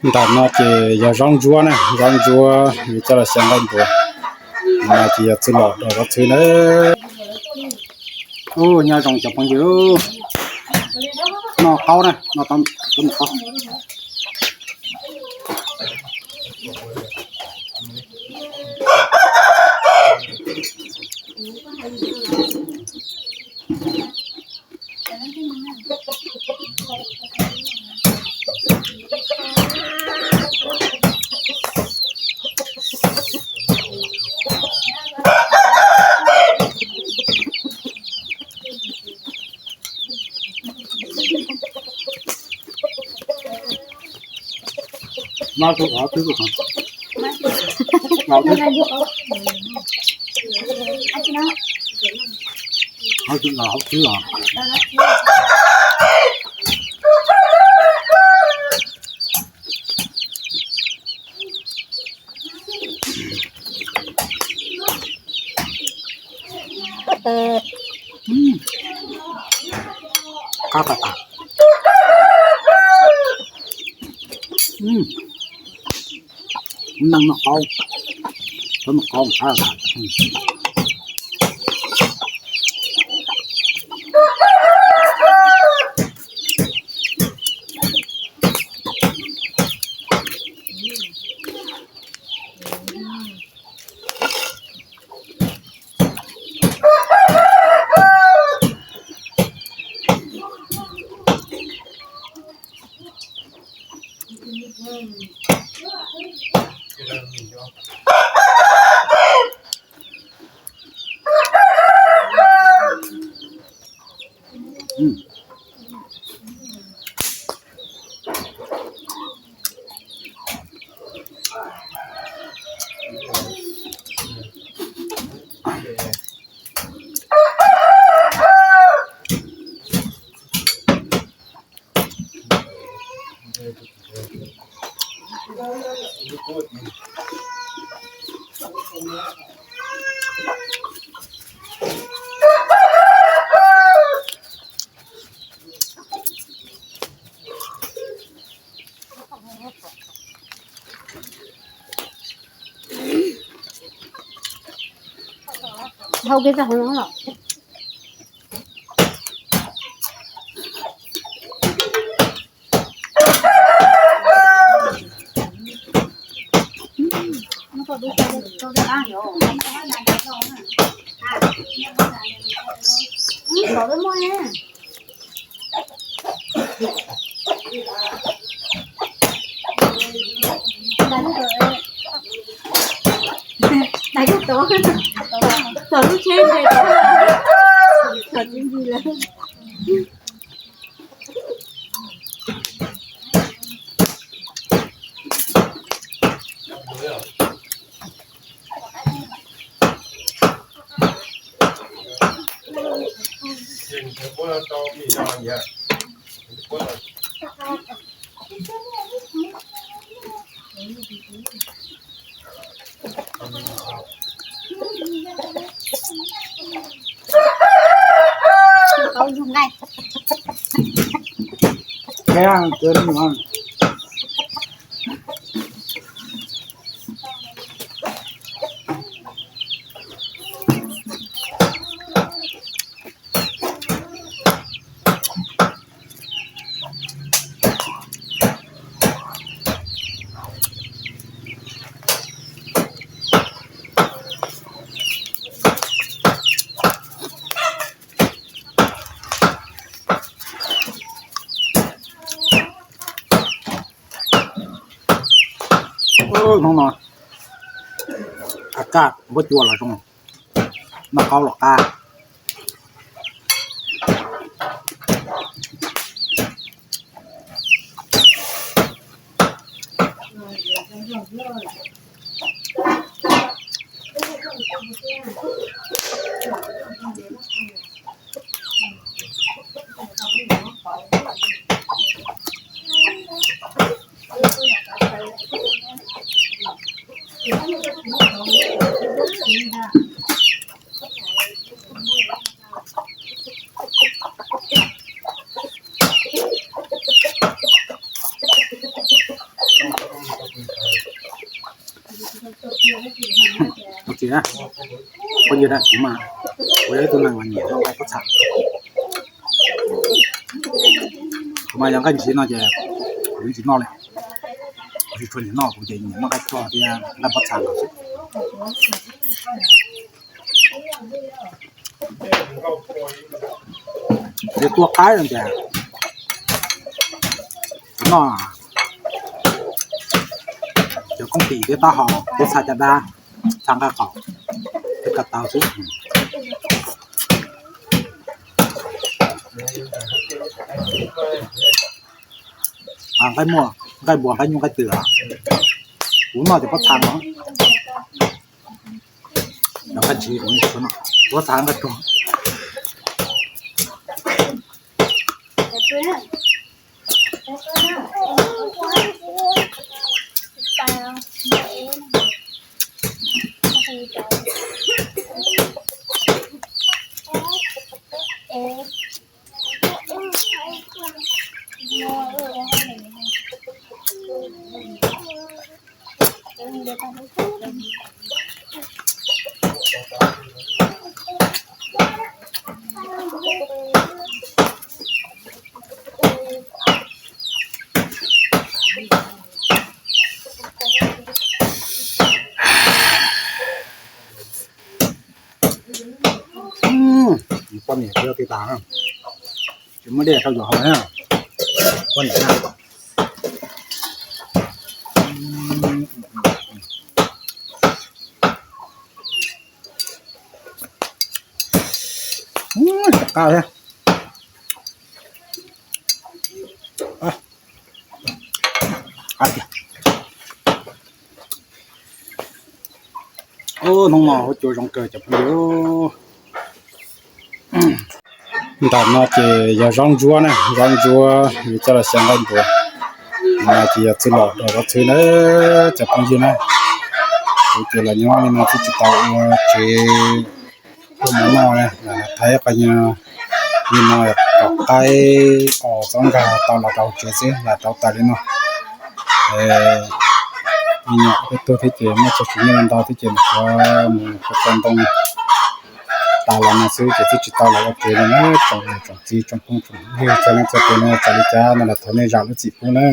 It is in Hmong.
Ntawm no ces yog zaub ntsuab na, zaub ntsuab yuav coj los xyaw nqaij npua. No ces yog txwj lom rau zaub txhwb na. Ub, nyob zoo cov phooj ywg, noj qaub na, noj qaub, noj qaub. Qab tas tas. Neeg noj qaub, cov noj qaub qab tas. Hau kiag tag hauv no los. Tom lub tsheb nres tom, tom tsis ntsis lawm. Qaub yug nqaij. Hnub no a kaj npua cua los zoo, noj qaub los qab. Phooj ywg, kuv mas kuv yog ib tug neeg uas nyiam noj nqaij pob txha. Kuv mas yog nqaij ntshiv no ces kuv yeej tsis noj li. Kuv tsis tshua nyiam noj, kuv ces nyiam noj nqaij tsog thiab nqaij pob txha nkaus xwb. Ces tua qaib no ces kuv noj cov kooj tis thiab taub hau thiab txha caj dab, txha nqaij qaum thiab ko taw xwb. Nqaij muaj, nqaij npua, nqaij nyuj, nqaij twm, kuv noj cov pob txha no. Cov nqaij ntshiv kuv tsis tshua noj, pob txha nqaij tsog. Poj niam tsis tau tij tas, tsis muaj dej rau yuav haus na. Poj niam na. Qab thiab. Hnub no huab cua zoo kawg cov phooj ywg. Ntawm no ces yog zaub ntsuab na, zaub ntsuab yuav coj los xyaw nqaij npua. No ces yog txwj laus rau zaub txhwb na cov phooj ywg na. Kuv ces los nyob li no twb tsis tau ua tsev ua mov noj na, lam thaij qhov nyuag li no, tom qaib os txob nkag tau los rau tsev xwb, lam rauv taws li no. Me nyuam peb tug thiab ces muaj txog tsis nyiaj ntau thiab ces mus qhov mus qhov tau ntoo tas los no xwb ces twb tsis tau los ua tsev li na. Tsoom niam tsoom txiv tsoom phooj tsoom ywg txhua leej txhua tus no, txawm li cas no los thov nej zam lub txim pub na.